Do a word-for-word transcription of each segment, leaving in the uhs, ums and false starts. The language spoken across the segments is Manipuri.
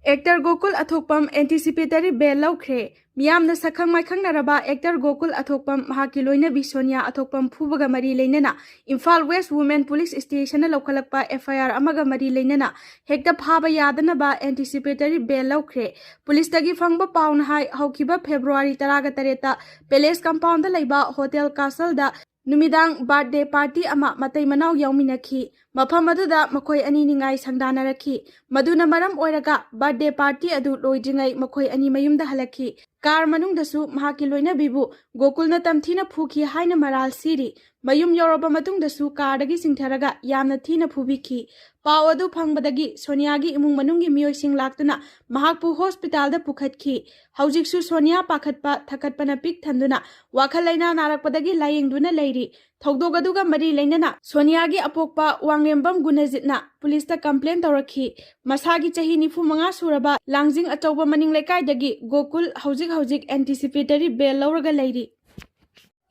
ꯑꯦꯛꯇꯔ ꯒꯣꯀꯨꯜ ꯑꯊꯣꯛꯄꯝ ꯑꯦꯟꯇꯤꯁꯤꯄꯦꯇꯔꯤ ꯕꯦꯜ ꯂꯧꯈ꯭ꯔꯦ꯫ ꯃꯤꯌꯥꯝꯅ ꯁꯛꯈꯪ ꯃꯥꯏꯈꯪꯅꯔꯕ ꯑꯦꯛꯇꯔ ꯒꯣꯀꯨꯜ ꯑꯊꯣꯛꯄꯝ ꯃꯍꯥꯛꯀꯤ ꯂꯣꯏꯅꯕꯤ ꯁꯣꯅꯤꯌꯥ ꯑꯊꯣꯛꯄꯝ ꯐꯨꯕꯒ ꯃꯔꯤ ꯂꯩꯅꯅ ꯏꯝꯐꯥꯜ ꯋꯦꯁ ꯋꯨꯃꯦꯟ ꯄꯨꯂꯤꯁ ꯁ꯭ꯇꯦꯁꯟꯅ ꯂꯧꯈꯠꯂꯛꯄ ꯑꯦꯐ ꯑꯥꯏ ꯑꯥꯔ ꯑꯃꯒ ꯃꯔꯤ ꯂꯩꯅꯅ ꯍꯦꯛꯇ ꯐꯥꯕ ꯌꯥꯗꯅꯕ ꯑꯦꯟꯇꯤꯁꯤꯄꯦꯇꯔꯤ ꯕꯦꯜ ꯂꯧꯈ꯭ꯔꯦ꯫ ꯄꯨꯂꯤꯁꯇꯒꯤ ꯐꯪꯕ ꯄꯥꯎꯅ ꯍꯥꯏ, ꯍꯧꯈꯤꯕ ꯐꯦꯕ꯭ꯔꯨꯋꯥꯔꯤ ꯇꯔꯥꯒ ꯇꯔꯦꯠꯇ ꯄꯦꯂꯦꯁ ꯀꯝꯄꯥꯎꯟꯗ ꯂꯩꯕ ꯍꯣꯇꯦꯜ ꯀꯥꯁꯜꯗ ꯅꯨꯃꯤꯗꯥꯡ ꯕꯥꯔꯊꯗꯦ ꯄꯥꯔꯇꯤ ꯑꯃ ꯃꯇꯩ ꯃꯅꯥꯎ ꯌꯥꯎꯃꯤꯟꯅꯈꯤ꯫ ꯃꯐꯝ ꯑꯗꯨꯗ ꯃꯈꯣꯏ ꯑꯅꯤ ꯅꯤꯡꯉꯥꯏ ꯁꯪꯗꯥꯅꯔꯛꯈꯤ꯫ ꯃꯗꯨꯅ ꯃꯔꯝ ꯑꯣꯏꯔꯒ ꯕꯥꯔꯊꯗꯦ ꯄꯥꯔꯇꯤ ꯑꯗꯨ ꯂꯣꯏꯗ꯭ꯔꯤꯉꯩ ꯃꯈꯣꯏ ꯑꯅꯤ ꯃꯌꯨꯝꯗ ꯍꯜꯂꯛꯈꯤ꯫ ꯀꯥꯔ ꯃꯅꯨꯡꯗꯁꯨ ꯃꯍꯥꯛꯀꯤ ꯂꯣꯏꯅꯕꯤꯕꯨ ꯒꯣꯀꯨꯜꯅ ꯇꯝꯊꯤꯅ ꯐꯨꯈꯤ ꯍꯥꯏꯅ ꯃꯔꯥꯜ ꯁꯤꯔꯤ꯫ ꯃꯌꯨꯝ ꯌꯧꯔꯕ ꯃꯇꯨꯡꯗꯁꯨ ꯀꯥꯔꯗꯒꯤ ꯆꯤꯡꯊꯔꯒ ꯌꯥꯝꯅ ꯊꯤꯅ ꯐꯨꯕꯤꯈꯤ꯫ ꯄꯥꯎ ꯑꯗꯨ ꯐꯪꯕꯗꯒꯤ ꯁꯣꯅꯤꯌꯥꯒꯤ ꯏꯃꯨꯡ ꯃꯅꯨꯡꯒꯤ ꯃꯤꯑꯣꯏꯁꯤꯡ ꯂꯥꯛꯇꯨꯅ ꯃꯍꯥꯛꯄꯨ ꯍꯣꯁꯄꯤꯇꯥꯜꯗ ꯄꯨꯈꯠꯈꯤ꯫ ꯍꯧꯖꯤꯛꯁꯨ ꯁꯣꯅꯤꯌꯥ ꯄꯥꯈꯠꯄ ꯊꯀꯠꯄꯅ ꯄꯤꯛ ꯊꯟꯗꯨꯅ ꯋꯥꯈꯜ ꯂꯩꯅꯥ ꯅꯥꯔꯛꯄꯗꯒꯤ ꯂꯥꯌꯦꯡꯗꯨꯅ ꯂꯩꯔꯤ꯫ ꯊꯧꯗꯣꯛ ꯑꯗꯨꯒ ꯃꯔꯤ ꯂꯩꯅꯅ ꯁꯣꯅꯤꯌꯥꯒꯤ ꯑꯄꯣꯛꯄ ꯋꯥꯡꯂꯦꯝꯕꯝ ꯒꯨꯅꯖꯤꯠꯅ ꯄꯨꯂꯤꯁꯇ ꯀꯝꯄ꯭ꯂꯦꯟ ꯇꯧꯔꯛꯈꯤ꯫ ꯃꯁꯥꯒꯤ ꯆꯍꯤ ꯅꯤꯐꯨ ꯃꯉꯥ ꯁꯨꯔꯕ ꯂꯥꯡꯖꯤꯡ ꯑꯆꯧꯕ ꯃꯅꯤꯡ ꯂꯩꯀꯥꯏꯗꯒꯤ ꯒꯣꯀꯨꯜ ꯍꯧꯖꯤꯛ ꯍꯧꯖꯤꯛ ꯑꯦꯟꯇꯤꯁꯤꯄꯦꯇꯔꯤ ꯕꯦꯜ ꯂꯧꯔꯒ ꯂꯩꯔꯤ꯫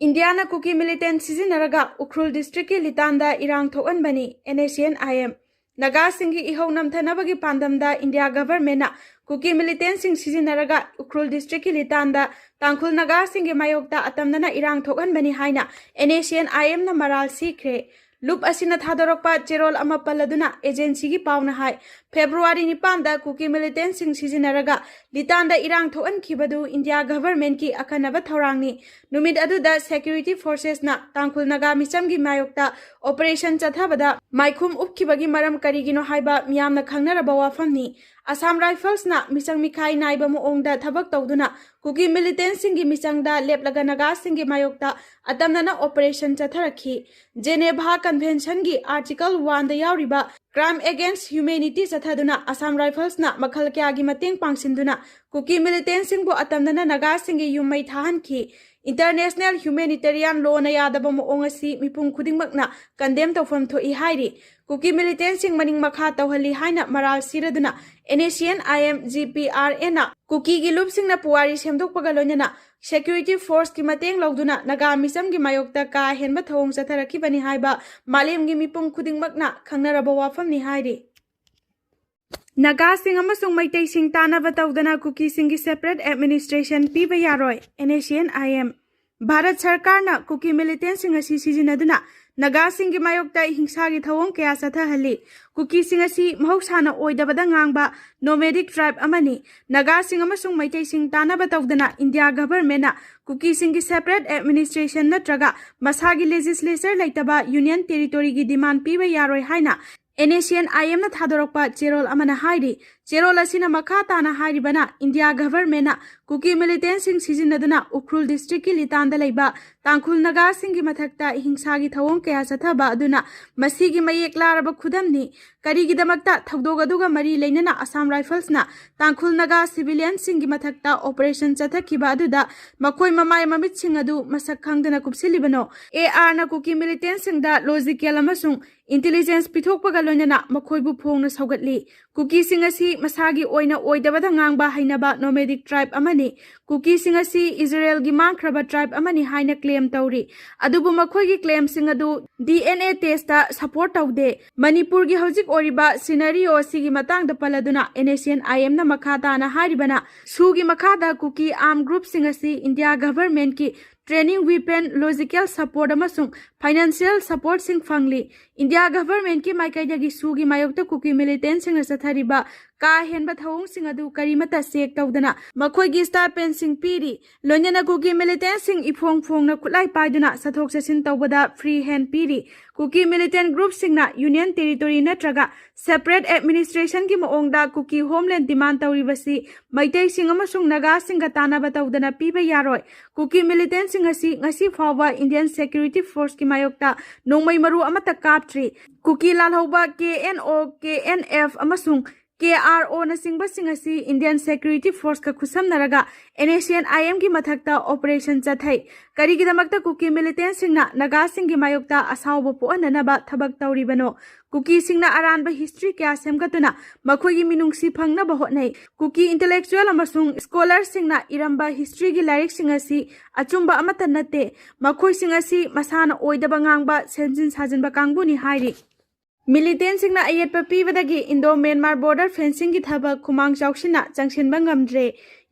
ꯏꯟꯗꯤꯌꯥꯅ ꯀꯨꯀꯤ ꯃꯤꯂꯤꯇꯦꯟ ꯁꯤꯖꯤꯟꯅꯔꯒ ꯎꯈ꯭ꯔꯨꯜ ꯗꯤꯁꯇ꯭ꯔꯤꯛꯀꯤ ꯂꯤꯇꯥꯟꯗ ꯏꯔꯥꯡ ꯊꯣꯛꯍꯟꯕꯅꯤ, NSCN-IM꯫ ꯅꯥꯒꯥꯁꯤꯡꯒꯤ ꯏꯍꯧ ꯅꯝꯊꯅꯕꯒꯤ ꯄꯥꯟꯗꯝꯗ ꯏꯟꯗꯤꯌꯥ ꯒꯚꯔꯟꯃꯦꯟꯠꯅ ꯀꯨꯀꯤ ꯃꯤꯂꯤꯇꯦꯟꯁꯤꯡ ꯁꯤꯖꯤꯟꯅꯔꯒ ꯎꯈ꯭ꯔꯨꯜ ꯗꯤꯁꯇ꯭ꯔꯤꯛꯀꯤ ꯂꯤꯇꯥꯟꯗ ꯇꯥꯡꯈꯨꯜ ꯅꯥꯒꯥꯁꯤꯡꯒꯤ ꯃꯥꯌꯣꯛꯇ ꯑꯇꯝꯅꯅ ꯏꯔꯥꯡ ꯊꯣꯛꯍꯟꯕꯅꯤ ꯍꯥꯏꯅ NSCN-IM-ꯅ ꯃꯔꯥꯜ ꯁꯤꯈ꯭ꯔꯦ꯫ ꯂꯨꯞ ꯑꯁꯤꯅ ꯊꯥꯗꯣꯔꯛꯄ ꯆꯦꯔꯣꯜ ꯑꯃ ꯄꯜꯂꯗꯨꯅ ꯑꯦꯖꯦꯟꯁꯤꯒꯤ ꯄꯥꯎꯅ ꯍꯥꯏ, ꯐꯦꯕ꯭ꯔꯨꯋꯥꯔꯤ ꯅꯤꯄꯥꯟꯗ ꯀꯨꯀꯤ ꯃꯤꯂꯤꯇꯦꯟꯁꯤꯡ ꯁꯤꯖꯤꯟꯅꯔꯒ ꯂꯤꯇꯥꯟꯗ ꯏꯔꯥꯡ ꯊꯣꯛꯍꯟꯈꯤꯕꯗꯨ ꯏꯟꯗꯤꯌꯥ ꯒꯚꯔꯟꯃꯦꯟꯠꯀꯤ ꯑꯈꯟꯅꯕ ꯊꯧꯔꯥꯡꯅꯤ꯫ ꯅꯨꯃꯤꯠ ꯑꯗꯨꯗ ꯁꯦꯀ꯭ꯌꯨꯔꯤꯇꯤ ꯐꯣꯔꯁꯦꯁꯅ ꯇꯥꯡꯈꯨꯜ ꯅꯥꯒꯥ ꯃꯤꯆꯝꯒꯤ ꯃꯥꯌꯣꯛꯇ ꯑꯣꯄꯔꯦꯁꯟ ꯆꯠꯊꯕꯗ ꯃꯥꯏꯈꯨꯝ ꯎꯞꯈꯤꯕꯒꯤ ꯃꯔꯝ ꯀꯔꯤꯒꯤꯅꯣ ꯍꯥꯏꯕ ꯃꯤꯌꯥꯝꯅ ꯈꯪꯅꯔꯕ ꯋꯥꯐꯝꯅꯤ꯫ ꯑꯁꯥꯝ ꯔꯥꯏꯐꯜꯁꯅ ꯃꯤꯆꯪ ꯃꯤꯈꯥꯏ ꯅꯥꯏꯕ ꯃꯑꯣꯡꯗ ꯊꯕꯛ ꯇꯧꯗꯨꯅ ꯀꯨꯀꯤ ꯃꯤꯂꯤꯇꯦꯟꯁꯤꯡꯒꯤ ꯃꯤꯆꯪꯗ ꯂꯦꯞꯂꯒ ꯅꯥꯒꯥꯁꯤꯡꯒꯤ ꯃꯥꯌꯣꯛꯇ ꯑꯇꯝꯅꯅ ꯑꯣꯄꯔꯦꯁꯟ ꯆꯠꯊꯔꯛꯈꯤ꯫ ꯖꯦꯅꯦꯚꯥ ꯀꯟꯚꯦꯟꯁꯟꯒꯤ ꯑꯥꯔꯇꯤꯀꯜ ꯋꯥꯟꯗ ꯌꯥꯎꯔꯤꯕ crime against humanity ꯆꯠꯊꯗꯨꯅ ꯑꯁꯥꯝ ꯔꯥꯏꯐꯜꯁꯅ ꯃꯈꯜ ꯀꯌꯥꯒꯤ ꯃꯇꯦꯡ ꯄꯥꯡꯁꯤꯟꯗꯨꯅ ꯀꯨꯀꯤ ꯃꯤꯂꯤꯇꯦꯟꯁꯤꯡꯕꯨ ꯑꯇꯝꯅꯅ ꯅꯥꯒꯥꯁꯤꯡꯒꯤ ꯌꯨꯝ ꯃꯩ ꯊꯥꯍꯟꯈꯤ꯫ ꯏꯟꯇꯔꯅꯦꯁꯅꯦꯜ ꯍ꯭ꯌꯨꯃꯦꯅꯤꯇꯦꯔꯤꯌꯥꯟ ꯂꯣꯅ ꯌꯥꯗꯕ ꯃꯑꯣꯡ ꯑꯁꯤ ꯃꯤꯄꯨꯝ ꯈꯨꯗꯤꯡꯃꯛꯅ ꯀꯟꯗꯦꯝ ꯇꯧꯐꯝ ꯊꯣꯛꯏ ꯍꯥꯏꯔꯤ꯫ ꯀꯨꯀꯤ ꯃꯤꯂꯤꯇꯦꯟꯁꯤꯡ ꯃꯅꯤꯡ ꯃꯈꯥ ꯇꯧꯍꯜꯂꯤ ꯍꯥꯏꯅ ꯃꯔꯥꯜ ꯁꯤꯔꯗꯨꯅ NSCN-IM GPRN-ꯅ ꯀꯨꯀꯤꯒꯤ ꯂꯨꯞꯁꯤꯡꯅ ꯄꯨꯋꯥꯔꯤ ꯁꯦꯝꯗꯣꯛꯄꯒ ꯂꯣꯏꯅꯅ ꯁꯦꯀ꯭ꯌꯨꯔꯤꯇꯤ ꯐꯣꯔꯁꯀꯤ ꯃꯇꯦꯡ ꯂꯧꯗꯨꯅ ꯅꯥꯒꯥ ꯃꯤꯆꯝꯒꯤ ꯃꯥꯌꯣꯛꯇ ꯀꯥ ꯍꯦꯟꯕ ꯊꯧꯑꯣꯡ ꯆꯠꯊꯔꯛꯈꯤꯕꯅꯤ ꯍꯥꯏꯕ ꯃꯥꯂꯦꯝꯒꯤ ꯃꯤꯄꯨꯝ ꯈꯨꯗꯤꯡꯃꯛꯅ ꯈꯪꯅꯔꯕ ꯋꯥꯐꯝꯅꯤ ꯍꯥꯏꯔꯤ꯫ ꯅꯥꯒꯥꯁꯤꯡ ꯑꯃꯁꯨꯡ ꯃꯩꯇꯩꯁꯤꯡ ꯇꯥꯟꯅꯕ ꯇꯧꯗꯅ ꯀꯨꯀꯤꯁꯤꯡꯒꯤ separate administration ꯄꯤꯕ ꯌꯥꯔꯣꯏ, NSCN-IM꯫ ꯚꯥꯔꯠ ꯁꯔꯀꯥꯔꯅ ꯀꯨꯀꯤ militantꯁꯤꯡ ꯑꯁꯤ ꯁꯤꯖꯤꯟꯅꯗꯨꯅ ꯅꯥꯒꯥꯁꯤꯡꯒꯤ ꯃꯥꯌꯣꯛꯇ ꯍꯤꯡꯁꯥꯒꯤ ꯊꯧꯑꯣꯡ ꯀꯌꯥ ꯆꯠꯊꯍꯜꯂꯤ꯫ ꯀꯨꯀꯤꯁꯤꯡ ꯑꯁꯤ ꯃꯍꯧꯁꯥꯅ ꯑꯣꯏꯗꯕꯗ ꯉꯥꯡꯕ nomadic tribe ꯑꯃꯅꯤ꯫ ꯅꯥꯒꯥꯁꯤꯡ ꯑꯃꯁꯨꯡ ꯃꯩꯇꯩꯁꯤꯡ ꯇꯥꯟꯅꯕ ꯇꯧꯗꯅ ꯏꯟꯗꯤꯌꯥ governmentꯅ ꯀꯨꯀꯤꯁꯤꯡꯒꯤ separate administration ꯅꯠꯇ꯭ꯔꯒ ꯃꯁꯥꯒꯤ legislature ꯂꯩꯇꯕ union territoryꯒꯤ demand ꯄꯤꯕ ꯌꯥꯔꯣꯏ ꯍꯥꯏꯅ NSCN-IMꯅ ꯊꯥꯗꯣꯔꯛꯄ ꯆꯦꯔꯣꯜ ꯑꯃꯅ ꯍꯥꯏꯔꯤ꯫ ꯆꯦꯔꯣꯜ ꯑꯁꯤꯅ ꯃꯈꯥ ꯇꯥꯅ ꯍꯥꯏꯔꯤꯕꯅ, ꯏꯟꯗꯤꯌꯥ governmentꯅ ꯀꯨꯀꯤ militantꯁꯤꯡ ꯁꯤꯖꯤꯟꯅꯗꯨꯅ ꯎꯈ꯭ꯔꯨꯜ districtꯀꯤ ꯂꯤꯇꯥꯟꯗ ꯂꯩꯕ ꯇꯥꯡꯈꯨꯜ ꯅꯥꯒꯥꯁꯤꯡꯒꯤ ꯃꯊꯛꯇ ꯍꯤꯡꯁꯥꯒꯤ ꯊꯧꯑꯣꯡ ꯀꯌꯥ ꯆꯠꯊꯕ ꯑꯗꯨꯅ ꯃꯁꯤꯒꯤ ꯃꯌꯦꯛ ꯂꯥꯔꯕ ꯈꯨꯗꯝꯅꯤ꯫ ꯀꯔꯤꯒꯤꯗꯃꯛꯇ ꯊꯧꯗꯣꯛ ꯑꯗꯨꯒ ꯃꯔꯤ ꯂꯩꯅꯅ Assam Riflesꯅ ꯇꯥꯡꯈꯨꯜ ꯅꯥꯒꯥ civilianꯁꯤꯡꯒꯤ ꯃꯊꯛꯇ operation ꯆꯠꯊꯈꯤꯕ ꯑꯗꯨꯗ ꯃꯈꯣꯏ ꯃꯃꯥꯏ ꯃꯃꯤꯠꯁꯤꯡ ꯑꯗꯨ ꯃꯁꯛ ꯈꯪꯗꯅ ꯀꯨꯞꯁꯤꯜꯂꯤꯕꯅꯣ? ARꯅ ꯀꯨꯀꯤ militantꯁꯤꯡꯗ logical ꯑꯃꯁꯨꯡ intelligence ꯄꯤꯊꯣꯛꯄꯒ ꯂꯣꯏꯅꯅ ꯃꯈꯣꯏꯕꯨ ꯐꯣꯡꯅ ꯁꯧꯒꯠꯂꯤ꯫ ꯀꯨꯀꯤꯁꯤꯡ ꯑꯁꯤ ꯃꯁꯥꯒꯤ ꯑꯣꯏꯅ ꯑꯣꯏꯗꯕꯗ ꯉꯥꯡꯕ ꯍꯩꯅꯕ nomadic tribe ꯑꯃꯅꯤ꯫ ꯀꯨꯀꯤꯁꯤꯡ ꯑꯁꯤ ꯏꯖꯔꯦꯜꯒꯤ ꯃꯥꯡꯈ꯭ꯔꯕ tribe ꯑꯃꯅꯤ ꯍꯥꯏꯅ claim ꯇꯧꯔꯤ, ꯑꯗꯨꯕꯨ ꯃꯈꯣꯏꯒꯤ claimꯁꯤꯡ ꯑꯗꯨ DNA testꯇ support ꯇꯧꯗꯦ꯫ ꯃꯅꯤꯄꯨꯔꯒꯤ ꯍꯧꯖꯤꯛ ꯑꯣꯏꯔꯤꯕ scenario ꯑꯁꯤꯒꯤ ꯃꯇꯥꯡꯗ ꯄꯜꯂꯗꯨꯅ NSCN-IMꯅ ꯃꯈꯥ ꯇꯥꯅ ꯍꯥꯏꯔꯤꯕꯅ, ꯁꯨꯒꯤ ꯃꯈꯥꯗ ꯀꯨꯀꯤ armed groupꯁꯤꯡ ꯑꯁꯤ ꯏꯟꯗꯤꯌꯥ governmentꯀꯤ training, weapon, logical support ꯑꯃꯁꯨꯡ financial supportꯁꯤꯡ ꯐꯪꯂꯤ꯫ ꯏꯟꯗꯤꯌꯥ governmentꯀꯤ ꯃꯥꯏꯀꯩꯗꯒꯤ ꯁꯨꯒꯤ ꯃꯥꯌꯣꯛꯇ ꯀꯨꯀꯤ militantꯁꯤꯡꯅ ꯆꯠꯊꯔꯤꯕ ꯀꯥ ꯍꯦꯟꯕ ꯊꯧꯑꯣꯡꯁꯤꯡ ꯑꯗꯨ ꯀꯔꯤꯃꯠꯇ check ꯇꯧꯗꯅ ꯃꯈꯣꯏꯒꯤ stipendꯁꯤꯡ ꯄꯤꯔꯤ꯫ ꯂꯣꯏꯅꯅ ꯀꯨꯀꯤ militantꯁꯤꯡ ꯏꯐꯣꯡ ꯐꯣꯡꯅ ꯈꯨꯠꯂꯥꯏ ꯄꯥꯏꯗꯨꯅ ꯆꯠꯊꯣꯛ ꯆꯠꯁꯤꯟ ꯇꯧꯕꯗ free hand ꯄꯤꯔꯤ꯫ ꯀꯨꯀꯤ militant groupꯁꯤꯡꯅ union territory ꯅꯠꯇ꯭ꯔꯒ separate administrationꯒꯤ ꯃꯑꯣꯡꯗ ꯀꯨꯀꯤ homeland demand ꯇꯧꯔꯤꯕꯁꯤ ꯃꯩꯇꯩꯁꯤꯡ ꯑꯃꯁꯨꯡ ꯅꯥꯒꯥꯁꯤꯡꯒ ꯇꯥꯟꯅꯕ ꯇꯧꯗꯅ ꯄꯤꯕ ꯌꯥꯔꯣꯏ꯫ ꯀꯨꯀꯤ militantꯁꯤꯡ ꯑꯁꯤ ꯉꯁꯤ ꯐꯥꯎꯕ Indian security forceꯀꯤ ꯃꯥꯌꯣꯛꯇ ꯅꯣꯡꯃꯩ ꯃꯔꯨ ꯑꯃꯠꯇ ꯀꯥꯞꯇ꯭ꯔꯤ꯫ ꯀꯨꯀꯤ ꯂꯥꯜꯍꯧꯕ KNO, KNF ꯑꯃꯁꯨꯡ KROꯅꯆꯤꯡꯕꯁꯤꯡ ꯑꯁꯤ Indian security forceꯀ ꯈꯨꯠꯁꯝꯅꯔꯒ NSCN-IMꯒꯤ ꯃꯊꯛꯇ operation ꯆꯠꯊꯩ꯫ ꯀꯔꯤꯒꯤꯗꯃꯛꯇ ꯀꯨꯀꯤ militantꯁꯤꯡꯅ ꯅꯥꯒꯥꯁꯤꯡꯒꯤ ꯃꯥꯌꯣꯛꯇ ꯑꯁꯥꯎꯕ ꯄꯣꯛꯍꯟꯅꯅꯕ ꯊꯕꯛ ꯇꯧꯔꯤꯕꯅꯣ? ꯀꯨꯀꯤꯁꯤꯡꯅ ꯑꯔꯥꯟꯕ history ꯀꯌꯥ ꯁꯦꯝꯒꯠꯇꯨꯅ ꯃꯈꯣꯏꯒꯤ ꯃꯤꯅꯨꯡꯁꯤ ꯐꯪꯅꯕ ꯍꯣꯠꯅꯩ꯫ ꯀꯨꯀꯤ intellectual ꯑꯃꯁꯨꯡ scholarꯁꯤꯡꯅ ꯏꯔꯝꯕ historyꯒꯤ ꯂꯥꯏꯔꯤꯛꯁꯤꯡ ꯑꯁꯤ ꯑꯆꯨꯝꯕ ꯑꯃꯠꯇ ꯅꯠꯇꯦ꯫ ꯃꯈꯣꯏꯁꯤꯡ ꯑꯁꯤ ꯃꯁꯥꯅ ꯑꯣꯏꯗꯕ ꯉꯥꯡꯕ, ꯁꯦꯝꯖꯤꯟ ꯁꯥꯖꯤꯟꯕ ꯀꯥꯡꯕꯨꯅꯤ ꯍꯥꯏꯔꯤ꯫ ꯃꯤꯂꯤꯇꯦꯟꯁꯤꯡꯅ ꯑꯌꯦꯠꯄ ꯄꯤꯕꯗꯒꯤ ꯏꯟꯗꯣ ꯃ꯭ꯌꯥꯟꯃꯥꯔ ꯕꯣꯔꯗꯔ ꯐꯦꯟꯁꯤꯡꯒꯤ ꯊꯕꯛ ꯈꯨꯃꯥꯡ ꯆꯥꯎꯁꯤꯟꯅ ꯆꯪꯁꯤꯟꯕ ꯉꯝꯗ꯭ꯔꯦ꯫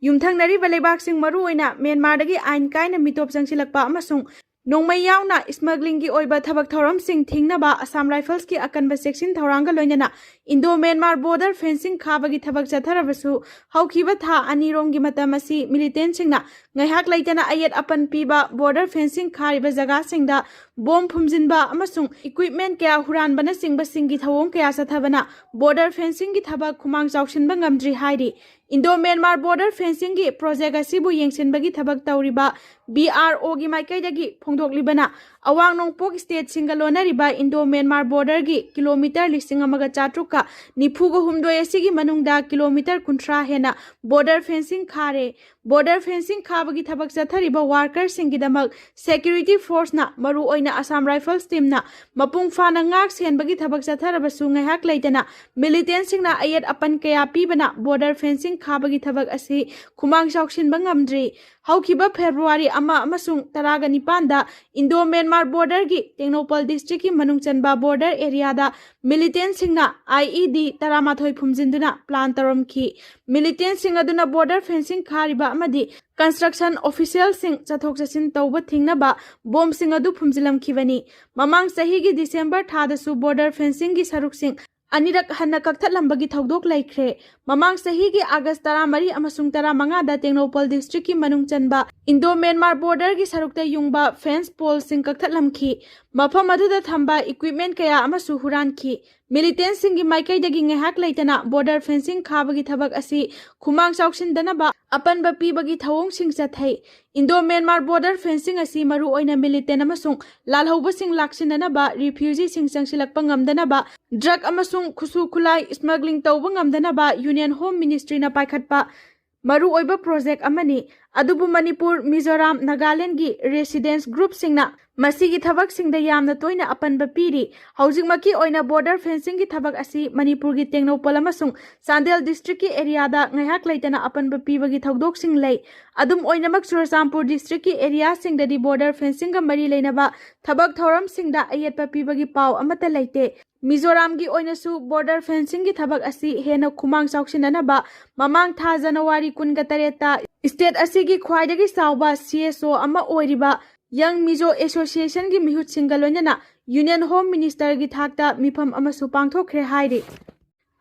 ꯌꯨꯝꯊꯪꯅꯔꯤꯕ ꯂꯩꯕꯥꯛꯁꯤꯡ, ꯃꯔꯨꯑꯣꯏꯅ ꯃ꯭ꯌꯥꯟꯃꯥꯔꯗꯒꯤ ꯑꯥꯏꯟ ꯀꯥꯏꯅ ꯃꯤꯇꯣꯞ ꯆꯪꯁꯤꯜꯂꯛꯄ ꯑꯃꯁꯨꯡ ꯅꯣꯡꯃꯩ ꯌꯥꯎꯅ ꯁ꯭ꯃꯒ꯭ꯂꯤꯡꯒꯤ ꯑꯣꯏꯕ ꯊꯕꯛ ꯊꯧꯔꯝꯁꯤꯡ ꯊꯤꯡꯅꯕ ꯑꯁꯥꯝ ꯔꯥꯏꯐꯜꯁꯀꯤ ꯑꯀꯟꯕ ꯆꯦꯛꯁꯤꯟ ꯊꯧꯔꯥꯡꯒ ꯂꯣꯏꯅꯅ ꯏꯟꯗꯣ ꯃ꯭ꯌꯥꯟꯃꯥꯔ ꯕꯣꯔꯗꯔ ꯐꯦꯟꯁꯤꯡ ꯈꯥꯕꯒꯤ ꯊꯕꯛ ꯆꯠꯊꯔꯕꯁꯨ, ꯍꯧꯈꯤꯕ ꯊꯥ ꯑꯅꯤꯔꯣꯝꯒꯤ ꯃꯇꯝ ꯑꯁꯤ ꯃꯤꯂꯤꯇꯦꯟꯁꯤꯡꯅ ꯉꯥꯏꯍꯥꯛ ꯂꯩꯇꯅ ꯑꯌꯦꯠ ꯑꯄꯟ ꯄꯤꯕ, ꯕꯣꯔꯗꯔ ꯐꯦꯟꯁꯤꯡ ꯈꯥꯔꯤꯕ ꯖꯒꯥꯁꯤꯡꯗ ꯕꯣꯝ ꯐꯨꯝꯖꯤꯟꯕ ꯑꯃꯁꯨꯡ ꯏꯀ꯭ꯋꯤꯞꯃꯦꯟ ꯀꯌꯥ ꯍꯨꯔꯥꯟꯕꯅꯆꯤꯡꯕꯁꯤꯡꯒꯤ ꯊꯧꯑꯣꯡ ꯀꯌꯥ ꯆꯠꯊꯕꯅ ꯕꯣꯔꯗꯔ ꯐꯦꯟꯁꯤꯡꯒꯤ ꯊꯕꯛ ꯈꯨꯃꯥꯡ ꯆꯥꯎꯁꯤꯟꯕ ꯉꯝꯗ꯭ꯔꯤ ꯍꯥꯏꯔꯤ꯫ ꯏꯟꯗꯣ ꯃ꯭ꯌꯥꯟꯃꯥꯔ ꯕꯣꯔꯗꯔ ꯐꯦꯟꯁꯤꯡꯒꯤ ꯄ꯭ꯔꯣꯖꯦꯛ ꯑꯁꯤꯕꯨ ꯌꯦꯡꯁꯤꯟꯕꯒꯤ ꯊꯕꯛ ꯇꯧꯔꯤꯕ ꯕꯤ ꯑꯥꯔ ꯑꯣꯒꯤ ꯃꯥꯏꯀꯩꯗꯒꯤ ꯐꯣꯡꯗꯣꯛꯂꯤꯕꯅ, ꯑꯋꯥꯡ ꯅꯣꯡꯄꯣꯛ ꯁ꯭ꯇꯦꯠꯁꯤꯡꯒ ꯂꯣꯟꯅꯔꯤꯕ ꯏꯟꯗꯣ ꯃ꯭ꯌꯥꯟꯃꯥꯔ ꯕꯣꯔꯗꯔꯒꯤ ꯀꯤꯂꯣꯃꯤꯇꯔ ꯂꯤꯁꯤꯡ ꯑꯃꯒ ꯆꯥꯇ꯭ꯔꯨꯛꯀ ꯅꯤꯐꯨꯒ ꯍꯨꯝꯗꯣꯏ ꯑꯁꯤꯒꯤ ꯃꯅꯨꯡꯗ ꯀꯤꯂꯣꯃꯤꯇꯔ ꯀꯨꯟꯊ꯭ꯔꯥ ꯍꯦꯟꯅ ꯕꯣꯔꯗꯔ ꯐꯦꯟꯁꯤꯡ ꯈꯥꯔꯦ꯫ ꯕꯣꯔꯗꯔ ꯐꯦꯟꯁꯤꯡ ꯈꯥꯕꯒꯤ ꯊꯕꯛ ꯆꯠꯊꯔꯤꯕ ꯋꯥꯔꯀꯔꯁꯤꯡꯒꯤꯗꯃꯛ ꯁꯦꯀ꯭ꯌꯨꯔꯤꯇꯤ ꯐꯣꯔꯁꯅ, ꯃꯔꯨꯑꯣꯏꯅ ꯑꯁꯥꯝ ꯔꯥꯏꯐꯜꯁ ꯇꯤꯝꯅ ꯃꯄꯨꯡ ꯐꯥꯅ ꯉꯥꯛ ꯁꯦꯟꯕꯒꯤ ꯊꯕꯛ ꯆꯠꯊꯔꯕꯁꯨ, ꯉꯥꯏꯍꯥꯛ ꯂꯩꯇꯅ ꯃꯤꯂꯤꯇꯦꯟꯁꯤꯡꯅ ꯑꯌꯦꯠ ꯑꯄꯟ ꯀꯌꯥ ꯄꯤꯕꯅ ꯕꯣꯔꯗꯔ ꯐꯦꯟꯁꯤꯡ ꯈꯥꯕꯒꯤ ꯊꯕꯛ ꯑꯁꯤ ꯈꯨꯃꯥꯡ ꯆꯥꯎꯁꯤꯟꯕ ꯉꯝꯗ꯭ꯔꯤ꯫ ꯍꯧꯈꯤꯕ ꯐꯦꯕ꯭ꯔꯨꯋꯥꯔꯤ ꯑꯃ ꯑꯃꯁꯨꯡ ꯇꯔꯥꯒ ꯅꯤꯄꯥꯟꯗ ꯏꯟꯗꯣ ꯃ꯭ꯌꯥꯟꯃꯥꯔ ꯕꯣꯔꯗꯔꯒꯤ ꯇꯦꯡꯅꯧꯄꯜ ꯗꯤꯁꯇ꯭ꯔꯤꯛꯀꯤ ꯃꯅꯨꯡ ꯆꯟꯕ ꯕꯣꯔꯗꯔ ꯑꯦꯔꯤꯌꯥꯗ ꯃꯤꯂꯤꯇꯦꯟꯁꯤꯡꯅ ꯑꯥꯏ ꯏ ꯗꯤ ꯇꯔꯥꯃꯥꯊꯣꯏ ꯐꯨꯝꯖꯤꯟꯗꯨꯅ ꯄ꯭ꯂꯥꯟ ꯇꯧꯔꯝꯈꯤ꯫ ꯃꯤꯂꯤꯇꯦꯟꯁꯤꯡ ꯑꯗꯨꯅ ꯕꯣꯔꯗꯔ ꯐꯦꯟꯁꯤꯡ ꯈꯥꯔꯤꯕ ꯑꯃꯗꯤ ꯀꯟꯁꯇ꯭ꯔꯛꯁꯟ ꯑꯣꯐꯤꯁꯤꯌꯦꯜꯁꯤꯡ ꯆꯠꯊꯣꯛ ꯆꯠꯁꯤꯟ ꯇꯧꯕ ꯊꯤꯡꯅꯕ ꯕꯣꯝꯁꯤꯡ ꯑꯗꯨ ꯐꯨꯝꯖꯤꯜꯂꯝꯈꯤꯕꯅꯤ꯫ ꯃꯃꯥꯡ ꯆꯍꯤꯒꯤ ꯗꯤꯁꯦꯝꯕꯔ ꯊꯥꯗꯁꯨ ꯕꯣꯔꯗꯔ ꯐꯦꯟꯁꯤꯡꯒꯤ ꯁꯔꯨꯛꯁꯤꯡ ꯑꯅꯤꯔꯛ ꯍꯟꯅ ꯀꯛꯊꯠꯂꯝꯕꯒꯤ ꯊꯧꯗꯣꯛ ꯂꯩꯈ꯭ꯔꯦ꯫ ꯃꯃꯥꯡ ꯆꯍꯤꯒꯤ ꯑꯥꯒꯁ ꯇꯔꯥꯃꯔꯤ ꯑꯃꯁꯨꯡ ꯇꯔꯥꯃꯉꯥꯗ ꯇꯦꯡꯅꯧꯄꯜ ꯗꯤꯁꯇ꯭ꯔꯤꯛꯀꯤ ꯃꯅꯨꯡ ꯆꯟꯕ ꯏꯟꯗꯣ ꯃ꯭ꯌꯥꯟꯃꯥꯔ ꯕꯣꯔꯗꯔꯒꯤ ꯁꯔꯨꯛꯇ ꯌꯨꯡꯕ ꯐꯦꯟꯁ ꯄꯣꯜꯁꯤꯡ ꯀꯛꯊꯠꯂꯝꯈꯤ꯫ ꯃꯐꯝ ꯑꯗꯨꯗ ꯊꯝꯕ ꯏꯀ꯭ꯋꯤꯞꯃꯦꯟ ꯀꯌꯥ ꯑꯃꯁꯨ ꯍꯨꯔꯥꯟꯈꯤ꯫ ꯃꯤꯂꯤꯇꯦꯟꯁꯤꯡꯒꯤ ꯃꯥꯏꯀꯩꯗꯒꯤ ꯉꯥꯏꯍꯥꯛ ꯂꯩꯇꯅ ꯕꯣꯔꯗꯔ ꯐꯦꯟꯁꯤꯡ ꯈꯥꯕꯒꯤ ꯊꯕꯛ ꯑꯁꯤ ꯈꯨꯃꯥꯡ ꯆꯥꯎꯁꯤꯟꯗꯅꯕ ꯑꯄꯟꯕ ꯄꯤꯕꯒꯤ ꯊꯧꯑꯣꯡꯁꯤꯡ ꯆꯠꯊꯩ꯫ ꯏꯟꯗꯣ ꯃ꯭ꯌꯥꯟꯃꯥꯔ ꯕꯣꯔꯗꯔ ꯐꯦꯟꯁꯤꯡ ꯑꯁꯤ ꯃꯔꯨꯑꯣꯏꯅ ꯃꯤꯂꯤꯇꯦꯟ ꯑꯃꯁꯨꯡ ꯂꯥꯜꯍꯧꯕꯁꯤꯡ ꯂꯥꯛꯁꯤꯟꯅꯅꯕ, ꯔꯤꯐ꯭ꯌꯨꯖꯤꯁꯤꯡ ꯆꯪꯁꯤꯜꯂꯛꯄ ꯉꯝꯗꯅꯕ, ꯗ꯭ꯔꯒ ꯑꯃꯁꯨꯡ ꯈꯨꯠꯁꯨ ꯈꯨꯠꯂꯥꯏ ꯁ꯭ꯃꯒ꯭ꯂꯤꯡ ꯇꯧꯕ ꯉꯝꯗꯅꯕ ꯌꯨꯅꯤꯌꯟ ꯍꯣꯝ ꯃꯤꯅꯤꯁꯇ꯭ꯔꯤꯅ ꯄꯥꯏꯈꯠꯄ ꯃꯔꯨꯑꯣꯏꯕ ꯄ꯭ꯔꯣꯖꯦꯛ ꯑꯃꯅꯤ꯫ ꯑꯗꯨꯕꯨ ꯃꯅꯤꯄꯨꯔ, ꯃꯤꯖꯣꯔꯥꯝ, ꯅꯥꯒꯥꯂꯦꯟꯒꯤ ꯔꯦꯁꯤꯗꯦꯟꯁ ꯒ꯭ꯔꯨꯞꯁꯤꯡꯅ ꯃꯁꯤꯒꯤ ꯊꯕꯛꯁꯤꯡꯗ ꯌꯥꯝꯅ ꯇꯣꯏꯅ ꯑꯄꯟꯕ ꯄꯤꯔꯤ꯫ ꯍꯧꯖꯤꯛꯃꯛꯀꯤ ꯑꯣꯏꯅ ꯕꯣꯔꯗꯔ ꯐꯦꯟꯁꯤꯡꯒꯤ ꯊꯕꯛ ꯑꯁꯤ ꯃꯅꯤꯄꯨꯔꯒꯤ ꯇꯦꯡꯅꯧꯄꯜ ꯑꯃꯁꯨꯡ ꯆꯥꯟꯗꯦꯜ ꯗꯤꯁꯇ꯭ꯔꯤꯛꯀꯤ ꯑꯦꯔꯤꯌꯥꯗ ꯉꯥꯏꯍꯥꯛ ꯂꯩꯇꯅ ꯑꯄꯟꯕ ꯄꯤꯕꯒꯤ ꯊꯧꯗꯣꯛꯁꯤꯡ ꯂꯩ꯫ ꯑꯗꯨꯝ ꯑꯣꯏꯅꯃꯛ, ꯆꯨꯔꯆꯥꯟꯄꯨꯔ ꯗꯤꯁꯇ꯭ꯔꯤꯛꯀꯤ ꯑꯦꯔꯤꯌꯥꯁꯤꯡꯗꯗꯤ ꯕꯣꯔꯗꯔ ꯐꯦꯟꯁꯤꯡꯒ ꯃꯔꯤ ꯂꯩꯅꯕ ꯊꯕꯛ ꯊꯧꯔꯝꯁꯤꯡꯗ ꯑꯌꯦꯠꯄ ꯄꯤꯕꯒꯤ ꯄꯥꯎ ꯑꯃꯠꯇ ꯂꯩꯇꯦ꯫ ꯃꯤꯖꯣꯔꯥꯝꯒꯤ ꯑꯣꯏꯅꯁꯨ ꯕꯣꯔꯗꯔ ꯐꯦꯟꯁꯤꯡꯒꯤ ꯊꯕꯛ ꯑꯁꯤ ꯍꯦꯟꯅ ꯈꯨꯃꯥꯡ ꯆꯥꯎꯁꯤꯟꯅꯅꯕ ꯃꯃꯥꯡ ꯊꯥ ꯖꯅꯋꯥꯔꯤ ꯀꯨꯟꯒ ꯇꯔꯦꯠꯇ ꯁ꯭ꯇꯦꯠ ꯑꯁꯤꯒꯤ ꯈ꯭ꯋꯥꯏꯗꯒꯤ ꯆꯥꯎꯕ ꯁꯤ ꯑꯦꯁ ꯑꯣ ꯑꯃ ꯑꯣꯏꯔꯤꯕ ꯌꯪ ꯃꯤꯖꯣ ꯑꯦꯁꯣꯁꯤꯌꯦꯁꯟꯒꯤ ꯃꯤꯍꯨꯠꯁꯤꯡꯒ ꯂꯣꯏꯅꯅ ꯌꯨꯅꯤꯌꯟ ꯍꯣꯝ ꯃꯤꯅꯤꯁꯇꯔꯒꯤ ꯊꯥꯛꯇ ꯃꯤꯐꯝ ꯑꯃꯁꯨ ꯄꯥꯡꯊꯣꯛꯈ꯭ꯔꯦ ꯍꯥꯏꯔꯤ꯫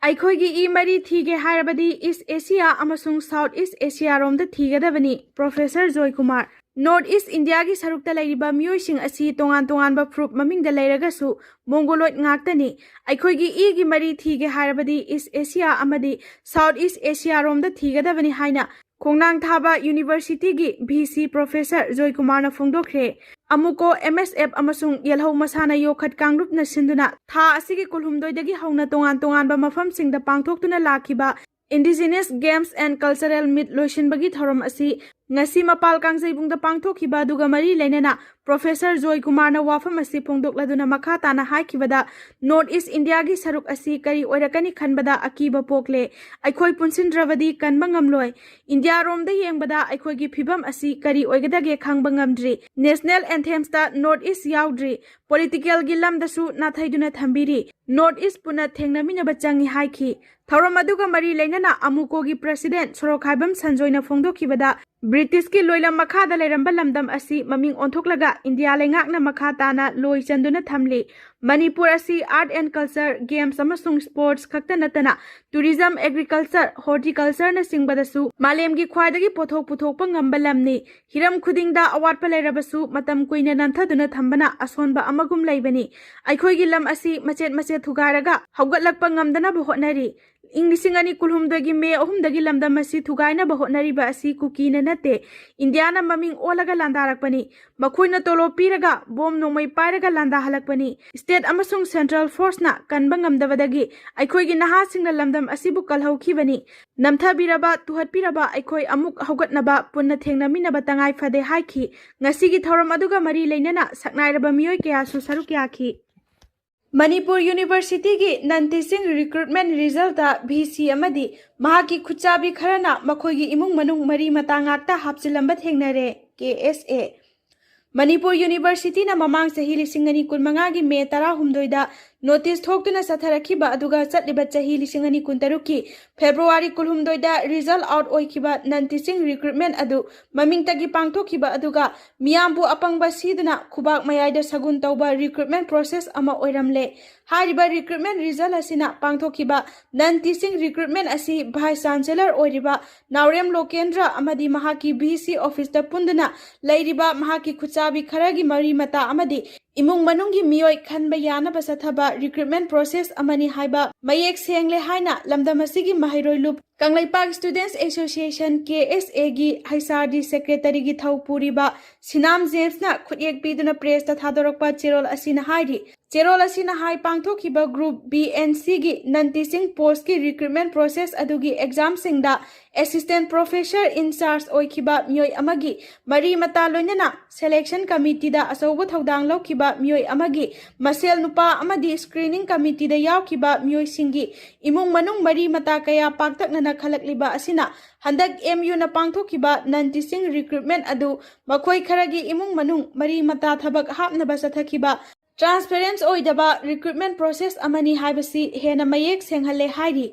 ꯑꯩꯈꯣꯏꯒꯤ ꯏ ꯃꯔꯤ ꯊꯤꯒꯦ ꯍꯥꯏꯔꯕꯗꯤ ꯏꯁ ꯑꯦꯁꯤꯌꯥ ꯑꯃꯁꯨꯡ ꯁꯥꯎꯠ ꯏꯁ ꯑꯦꯁꯤꯌꯥꯔꯣꯝꯗ ꯊꯤꯒꯗꯕꯅꯤ, ꯄ꯭ꯔꯣꯐꯦꯁꯔ ꯖꯣꯏꯀꯨꯃꯥꯔ꯫ ꯅꯣꯔꯠ ꯏꯁ ꯏꯟꯗꯤꯌꯥꯒꯤ ꯁꯔꯨꯛꯇ ꯂꯩꯔꯤꯕ ꯃꯤꯑꯣꯏꯁꯤꯡ ꯑꯁꯤ ꯇꯣꯉꯥꯟ ꯇꯣꯉꯥꯟꯕ ꯐꯨꯔꯨꯞ ꯃꯃꯤꯡꯗ ꯂꯩꯔꯒꯁꯨ ꯃꯣꯡꯒꯣꯂꯣꯏꯗ ꯉꯥꯛꯇꯅꯤ꯫ ꯑꯩꯈꯣꯏꯒꯤ ꯏꯒꯤ ꯃꯔꯤ ꯊꯤꯒꯦ ꯍꯥꯏꯔꯕꯗꯤ ꯏꯁ ꯑꯦꯁꯤꯌꯥ ꯑꯃꯗꯤ ꯁꯥꯎꯠ ꯏꯁ ꯑꯦꯁꯤꯌꯥꯔꯣꯝꯗ ꯊꯤꯒꯗꯕꯅꯤ ꯍꯥꯏꯅ ꯈꯣꯡꯅꯥꯡ ꯊꯥꯕ ꯌꯨꯅꯤꯚꯔꯁꯤꯇꯤꯒꯤ ꯚꯤ ꯁꯤ ꯄ꯭ꯔꯣꯐꯦꯁꯔ ꯖꯣꯏꯀꯨꯃꯥꯔꯅ ꯐꯣꯡꯗꯣꯛꯈ꯭ꯔꯦ꯫ ꯑꯃꯨꯀꯣ, ꯑꯦꯝ ꯑꯦꯁ ꯑꯦꯐ ꯑꯃꯁꯨꯡ ꯌꯦꯜꯍꯧ ꯃꯁꯥꯟꯅ ꯌꯣꯛꯈꯠ ꯀꯥꯡꯂꯨꯞꯅ ꯁꯤꯟꯗꯨꯅ ꯊꯥ ꯑꯁꯤꯒꯤ ꯀꯨꯟꯍꯨꯝꯗꯣꯏꯗꯒꯤ ꯍꯧꯅ ꯇꯣꯉꯥꯟ ꯇꯣꯉꯥꯟꯕ ꯃꯐꯝꯁꯤꯡꯗ ꯄꯥꯡꯊꯣꯛꯇꯨꯅ ꯂꯥꯛꯈꯤꯕ Indigenous Games and Cultural Meet ꯂꯣꯏꯁꯤꯟꯕꯒꯤ ꯊꯧꯔꯝ ꯑꯁꯤ ꯉꯁꯤ ꯃꯄꯥꯜ ꯀꯥꯡꯖꯩꯕꯨꯡꯗ ꯄꯥꯡꯊꯣꯛꯈꯤꯕ ꯑꯗꯨꯒ ꯃꯔꯤ ꯂꯩꯅꯅ ꯄ꯭ꯔꯣꯐꯦꯁꯔ ꯖꯣꯏꯀꯨꯃꯥꯔꯅ ꯋꯥꯐꯝ ꯑꯁꯤ ꯐꯣꯡꯗꯣꯛꯂꯗꯨꯅ ꯃꯈꯥ ꯇꯥꯅ ꯍꯥꯏꯈꯤꯕꯗ, ꯅꯣꯔꯠ ꯏꯁ ꯏꯟꯗꯤꯌꯥꯒꯤ ꯁꯔꯨꯛ ꯑꯁꯤ ꯀꯔꯤ ꯑꯣꯏꯔꯛꯀꯅꯤ ꯈꯟꯕꯗ ꯑꯀꯤꯕ ꯄꯣꯛꯂꯦ꯫ ꯑꯩꯈꯣꯏ ꯄꯨꯟꯁꯤꯟꯗ꯭ꯔꯕꯗꯤ ꯀꯟꯕ ꯉꯝꯂꯣꯏ꯫ ꯏꯟꯗꯤꯌꯥꯔꯣꯝꯗ ꯌꯦꯡꯕꯗ ꯑꯩꯈꯣꯏꯒꯤ ꯐꯤꯕꯝ ꯑꯁꯤ ꯀꯔꯤ ꯑꯣꯏꯒꯗꯒꯦ ꯈꯪꯕ ꯉꯝꯗ꯭ꯔꯤ꯫ National ꯑꯦꯟꯊꯦꯝꯁꯇ north east ꯌꯥꯎꯗ꯭ꯔꯤ꯫ ꯄꯣꯂꯤꯇꯤꯀꯦꯜꯒꯤ ꯂꯝꯗꯁꯨ ꯅꯥꯊꯩꯗꯨꯅ ꯊꯝꯕꯤꯔꯤ꯫ ꯅꯣꯔꯠ ꯏꯁ ꯄꯨꯟꯅ ꯊꯦꯡꯅꯃꯤꯟꯅꯕ ꯆꯪꯏ ꯍꯥꯏꯈꯤ꯫ ꯊꯧꯔꯝ ꯑꯗꯨꯒ ꯃꯔꯤ ꯂꯩꯅꯅ ꯑꯃꯨꯀꯣꯒꯤ ꯄ꯭ꯔꯁꯤꯗꯦꯟꯠ ꯁꯣꯔꯣꯛꯈꯥꯏꯕꯝ ꯁꯟꯖꯣꯏꯅ ꯐꯣꯡꯗꯣꯛꯈꯤꯕꯗ, ꯕ꯭ꯔꯤꯇꯤꯁꯀꯤ ꯂꯣꯏꯂꯝ ꯃꯈꯥꯗ ꯂꯩꯔꯝꯕ ꯂꯝꯗꯝ ꯑꯁꯤ ꯃꯃꯤꯡ ꯑꯣꯟꯊꯣꯛꯂꯒ ꯏꯟꯗꯤꯌꯥ ꯂꯩꯉꯥꯛꯅ ꯃꯈꯥ ꯇꯥꯅ ꯂꯣꯏ ꯆꯟꯗꯨꯅ ꯊꯝꯂꯤ꯫ ꯃꯅꯤꯄꯨꯔ ꯑꯁꯤ art and culture, games ꯑꯃꯁꯨꯡ sports ꯈꯛꯇ ꯅꯠꯇꯅ tourism, agriculture, horticultureꯅꯆꯤꯡꯕꯗꯁꯨ ꯃꯥꯂꯦꯝꯒꯤ ꯈ꯭ꯋꯥꯏꯗꯒꯤ ꯄꯣꯠꯊꯣꯛ ꯄꯨꯊꯣꯛꯄ ꯉꯝꯕ ꯂꯝꯅꯤ꯫ ꯍꯤꯔꯝ ꯈꯨꯗꯤꯡꯗ ꯑꯋꯥꯠꯄ ꯂꯩꯔꯕꯁꯨ ꯃꯇꯝ ꯀꯨꯏꯅ ꯅꯟꯊꯗꯨꯅ ꯊꯝꯕꯅ ꯑꯁꯣꯟꯕ ꯑꯃꯒꯨꯝ ꯂꯩꯕꯅꯤ꯫ ꯑꯩꯈꯣꯏꯒꯤ ꯂꯝ ꯑꯁꯤ ꯃꯆꯦꯠ ꯃꯆꯦꯠ ꯊꯨꯒꯥꯏꯔꯒ ꯍꯧꯒꯠꯂꯛꯄ ꯉꯝꯗꯅꯕ ꯍꯣꯠꯅꯔꯤ꯫ ꯏꯪ ꯂꯤꯁꯤꯡ ꯑꯅꯤ ꯀꯨꯟꯍꯨꯝꯗꯣꯏꯒꯤ ꯃꯦ ꯑꯍꯨꯝꯗꯒꯤ ꯂꯝꯗꯝ ꯑꯁꯤ ꯊꯨꯒꯥꯏꯅꯕ ꯍꯣꯠꯅꯔꯤꯕ ꯑꯁꯤ ꯀꯨꯀꯤꯅ ꯅꯠꯇꯦ, ꯏꯟꯗꯤꯌꯥꯅ ꯃꯃꯤꯡ ꯑꯣꯜꯂꯒ ꯂꯥꯟꯗꯥꯔꯛꯄꯅꯤ꯫ ꯃꯈꯣꯏꯅ ꯇꯣꯂꯣꯞ ꯄꯤꯔꯒ, ꯕꯣꯝ ꯅꯣꯡꯃꯩ ꯄꯥꯏꯔꯒ ꯂꯥꯟꯗꯥꯍꯜꯂꯛꯄꯅꯤ꯫ ꯁ꯭ꯇꯦꯠ ꯑꯃꯁꯨꯡ ꯁꯦꯟꯇ꯭ꯔꯦꯜ ꯐꯣꯔꯁꯅ ꯀꯟꯕ ꯉꯝꯗꯕꯗꯒꯤ ꯑꯩꯈꯣꯏꯒꯤ ꯅꯍꯥꯁꯤꯡꯅ ꯂꯝꯗꯝ ꯑꯁꯤꯕꯨ ꯀꯜꯍꯧꯈꯤꯕꯅꯤ꯫ ꯅꯝꯊꯕꯤꯔꯕ, ꯇꯨꯍꯠꯄꯤꯔꯕ ꯑꯩꯈꯣꯏ ꯑꯃꯨꯛ ꯍꯧꯒꯠꯅꯕ ꯄꯨꯟꯅ ꯊꯦꯡꯅꯃꯤꯟꯅꯕ ꯇꯉꯥꯏ ꯐꯗꯦ ꯍꯥꯏꯈꯤ꯫ ꯉꯁꯤꯒꯤ ꯊꯧꯔꯝ ꯑꯗꯨꯒ ꯃꯔꯤ ꯂꯩꯅꯅ ꯁꯛꯅꯥꯏꯔꯕ ꯃꯤꯑꯣꯏ ꯀꯌꯥꯁꯨ ꯁꯔꯨꯛ ꯌꯥꯈꯤ꯫ ꯃꯅꯤꯄꯨꯔ ꯌꯨꯅꯤꯚꯔꯁꯤꯇꯤꯒꯤ non teaching recruitment resultꯇ V C ꯑꯃꯗꯤ ꯃꯍꯥꯛꯀꯤ ꯈꯨꯠꯆꯥꯕꯤ ꯈꯔꯅ ꯃꯈꯣꯏꯒꯤ ꯏꯃꯨꯡ ꯃꯅꯨꯡ ꯃꯔꯤ ꯃꯇꯥ ꯉꯥꯛꯇ ꯍꯥꯞꯆꯤꯜꯂꯝꯕ ꯊꯦꯡꯅꯔꯦ꯫ ꯀꯦ ꯑꯦꯁ ꯑꯦ꯫ ꯃꯅꯤꯄꯨꯔ ꯌꯨꯅꯤꯚꯔꯁꯤꯇꯤꯅ ꯃꯃꯥꯡ ꯆꯍꯤ ꯂꯤꯁꯤꯡ ꯑꯅꯤ ꯀꯨꯟꯃꯉꯥꯒꯤ ꯃꯦ ꯇꯔꯥꯍꯨꯝꯗꯣꯏꯗ ꯅꯣꯇꯤꯁ ꯊꯣꯛꯇꯨꯅ ꯆꯠꯊꯔꯛꯈꯤꯕ ꯑꯗꯨꯒ ꯆꯠꯂꯤꯕ ꯆꯍꯤ ꯂꯤꯁꯤꯡ ꯑꯅꯤ ꯀꯨꯟꯇꯔꯨꯛꯀꯤ ꯐꯦꯕ꯭ꯔꯨꯋꯥꯔꯤ ꯀꯨꯟꯍꯨꯝꯗꯣꯏꯗ ꯔꯤꯖꯜ ꯑꯥꯎꯠ ꯑꯣꯏꯈꯤꯕ non teaching recruitment ꯑꯗꯨ ꯃꯃꯤꯡꯇꯒꯤ ꯄꯥꯡꯊꯣꯛꯈꯤꯕ ꯑꯗꯨꯒ ꯃꯤꯌꯥꯝꯕꯨ ꯑꯄꯪꯕ ꯁꯤꯗꯨꯅ ꯈꯨꯕꯥꯛ ꯃꯌꯥꯏꯗ ꯁꯒꯨꯟ ꯇꯧꯕ recruitment process ꯑꯃ ꯑꯣꯏꯔꯝꯂꯦ꯫ ꯍꯥꯏꯔꯤꯕ recruitment result ꯑꯁꯤꯅ ꯄꯥꯡꯊꯣꯛꯈꯤꯕ non teaching recruitment ꯑꯁꯤ vice chancellor ꯑꯣꯏꯔꯤꯕ ꯅꯥꯎꯔꯦꯝ ꯂꯣꯀꯦꯟꯗ꯭ꯔ ꯑꯃꯗꯤ ꯃꯍꯥꯛꯀꯤ ꯚꯤ ꯁꯤ ꯑꯣꯐꯤꯁꯇ ꯄꯨꯟꯗꯨꯅ ꯂꯩꯔꯤꯕ ꯃꯍꯥꯛꯀꯤ ꯈꯨꯠꯆꯥꯕꯤ ꯈꯔꯒꯤ ꯃꯔꯤ ꯃꯇꯥ ꯑꯃꯗꯤ ꯏꯃꯨꯡ ꯃꯅꯨꯡꯒꯤ ꯃꯤꯑꯣꯏ ꯈꯟꯕ ꯌꯥꯅꯕ ꯆꯠꯊꯕ recruitment process ꯑꯃꯅꯤ ꯍꯥꯏꯕ ꯃꯌꯦꯛ ꯁꯦꯡꯂꯦ ꯍꯥꯏꯅ ꯂꯝꯗꯝ ꯑꯁꯤꯒꯤ ꯃꯍꯩꯔꯣꯏ ꯂꯨꯞ ꯀꯪꯂꯩꯄꯥꯛ Students Association, ꯀꯦ ꯑꯦꯁ ꯑꯦꯒꯤ ꯍꯩꯁ ꯑꯥꯔ ꯗꯤ ꯁꯦꯀ꯭ꯔꯦꯇꯔꯤꯒꯤ ꯊꯧ ꯄꯨꯔꯤꯕ ꯁꯤꯅꯥꯝ ꯖꯦꯝꯁꯅ ꯈꯨꯠꯌꯦꯛ ꯄꯤꯗꯨꯅ ꯄ꯭ꯔꯦꯁꯇ ꯊꯥꯗꯣꯔꯛꯄ ꯆꯦꯔꯣꯜ ꯑꯁꯤꯅ ꯍꯥꯏꯔꯤ꯫ ꯆꯦꯔꯣꯜ ꯑꯁꯤꯅ ꯍꯥꯏ, ꯄꯥꯡꯊꯣꯛꯈꯤꯕ ꯒ꯭ꯔꯨꯞ ꯕꯤ ꯑꯦꯟ ꯁꯤꯒꯤ non teaching ꯄꯣꯁꯀꯤ recruitment process ꯑꯗꯨꯒꯤ ꯑꯦꯛꯖꯥꯝꯁꯤꯡꯗ assistant professor in charge ꯑꯣꯏꯈꯤꯕ ꯃꯤꯑꯣꯏ ꯑꯃꯒꯤ ꯃꯔꯤ ꯃꯇꯥ ꯂꯣꯏꯅꯅ selection committeeꯗ ꯑꯆꯧꯕ ꯊꯧꯗꯥꯡ ꯂꯧꯈꯤꯕ ꯃꯤꯑꯣꯏ ꯑꯃꯒꯤ ꯃꯁꯦꯜ ꯅꯨꯄꯥ ꯑꯃꯗꯤ screening committeeꯗ ꯌꯥꯎꯈꯤꯕ ꯃꯤꯑꯣꯏꯁꯤꯡꯒꯤ ꯏꯃꯨꯡ ꯃꯅꯨꯡ ꯃꯔꯤ ꯃꯇꯥ ꯀꯌꯥ ꯄꯥꯛꯇꯛꯅꯅ ꯈꯜꯂꯛꯂꯤꯕ ꯑꯁꯤꯅ ꯍꯟꯗꯛ ꯑꯦꯝ ꯌꯨꯅ ꯄꯥꯡꯊꯣꯛꯈꯤꯕ non teaching recruitment ꯑꯗꯨ ꯃꯈꯣꯏ ꯈꯔꯒꯤ ꯏꯃꯨꯡ ꯃꯅꯨꯡ ꯃꯔꯤ ꯃꯇꯥ ꯊꯕꯛ ꯍꯥꯞꯅꯕ ꯆꯠꯊꯈꯤꯕ transparent ꯑꯣꯏꯗꯕ recruitment process ꯑꯃꯅꯤ ꯍꯥꯏꯕꯁꯤ ꯍꯦꯟꯅ ꯃꯌꯦꯛ ꯁꯦꯡꯍꯜꯂꯦ ꯍꯥꯏꯔꯤ꯫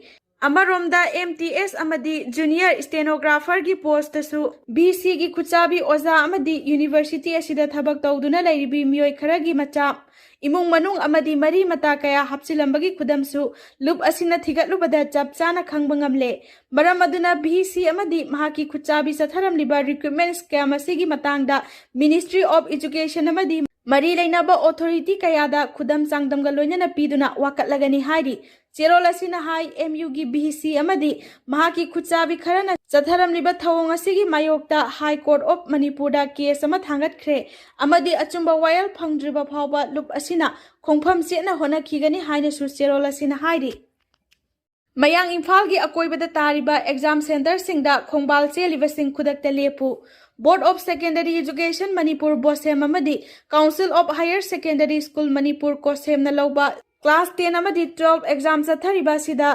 ꯑꯃꯔꯣꯝꯗ, ꯑꯦꯝ ꯇꯤ ꯑꯦꯁ ꯑꯃꯗꯤ junior stenographerꯒꯤ ꯄꯣꯁꯇꯁꯨ ꯚꯤ ꯁꯤꯒꯤ ꯈꯨꯠꯆꯥꯕꯤ ꯑꯣꯖꯥ ꯑꯃꯗꯤ ꯌꯨꯅꯤꯚꯔꯁꯤꯇꯤ ꯑꯁꯤꯗ ꯊꯕꯛ ꯇꯧꯗꯨꯅ ꯂꯩꯔꯤꯕꯤ ꯃꯤꯑꯣꯏ ꯈꯔꯒꯤ ꯃꯆꯥ, ꯏꯃꯨꯡ ꯃꯅꯨꯡ ꯑꯃꯗꯤ ꯃꯔꯤ ꯃꯇꯥ ꯀꯌꯥ ꯍꯥꯞꯆꯤꯜꯂꯝꯕꯒꯤ ꯈꯨꯗꯝꯁꯨ ꯂꯨꯞ ꯑꯁꯤꯅ ꯊꯤꯒꯠꯂꯨꯕꯗ ꯆꯞ ꯆꯥꯅ ꯈꯪꯕ ꯉꯝꯂꯦ꯫ ꯃꯔꯝ ꯑꯗꯨꯅ, ꯚꯤ ꯁꯤ ꯑꯃꯗꯤ ꯃꯍꯥꯛꯀꯤ ꯈꯨꯠꯆꯥꯕꯤ ꯆꯠꯊꯔꯝꯂꯤꯕ recruitment scam ꯑꯁꯤꯒꯤ ꯃꯇꯥꯡꯗ Ministry of Education ꯑꯃꯗꯤ ꯃꯔꯤ ꯂꯩꯅꯕ authority ꯀꯌꯥꯗ ꯈꯨꯗꯝ ꯆꯥꯡꯗꯝꯒ ꯂꯣꯏꯅꯅ ꯄꯤꯗꯨꯅ ꯋꯥꯀꯠꯂꯒꯅꯤ ꯍꯥꯏꯔꯤ꯫ ꯆꯦꯔꯣꯜ ꯑꯁꯤꯅ ꯍꯥꯏ, ꯑꯦꯝ ꯌꯨꯒꯤ ꯚꯤ ꯁꯤ ꯑꯃꯗꯤ ꯃꯍꯥꯛꯀꯤ ꯈꯨꯠꯆꯥꯕꯤ ꯈꯔꯅ ꯆꯠꯊꯔꯝꯂꯤꯕ ꯊꯧꯑꯣꯡ ꯑꯁꯤꯒꯤ ꯃꯥꯌꯣꯛꯇ High Court of ꯃꯅꯤꯄꯨꯔꯗ ꯀꯦꯁ ꯑꯃ ꯊꯥꯡꯒꯠꯈ꯭ꯔꯦ ꯑꯃꯗꯤ ꯑꯆꯨꯝꯕ ꯋꯥꯌꯦꯜ ꯐꯪꯗ꯭ꯔꯤꯕ ꯐꯥꯎꯕ ꯂꯨꯞ ꯑꯁꯤꯅ ꯈꯣꯡꯐꯝ ꯆꯦꯠꯅ ꯍꯣꯠꯅꯈꯤꯒꯅꯤ ꯍꯥꯏꯅꯁꯨ ꯆꯦꯔꯣꯜ ꯑꯁꯤꯅ ꯍꯥꯏꯔꯤ꯫ ꯃꯌꯥꯡ ꯏꯝꯐꯥꯜꯒꯤ ꯑꯀꯣꯏꯕꯗ ꯇꯥꯔꯤꯕ ꯑꯦꯛꯖꯥꯝ ꯁꯦꯟꯇꯔꯁꯤꯡꯗ ꯈꯣꯡꯕꯥꯜ ꯆꯦꯜꯂꯤꯕꯁꯤꯡ ꯈꯨꯗꯛꯇ ꯂꯦꯞꯄꯨ꯫ Board of Secondary Education Manipur, ꯕꯣꯁꯦꯝ, ꯑꯃꯗꯤ Council of Higher Secondary School Manipur, ꯀꯣꯁꯦꯝꯅ ꯂꯧꯕ ꯀ꯭ꯂꯥꯁ ꯇꯦꯟ ꯑꯃꯗꯤ ꯇꯨꯋꯦꯜꯐ ꯑꯦꯛꯖꯥꯝ ꯆꯠꯊꯔꯤꯕ ꯑꯁꯤꯗ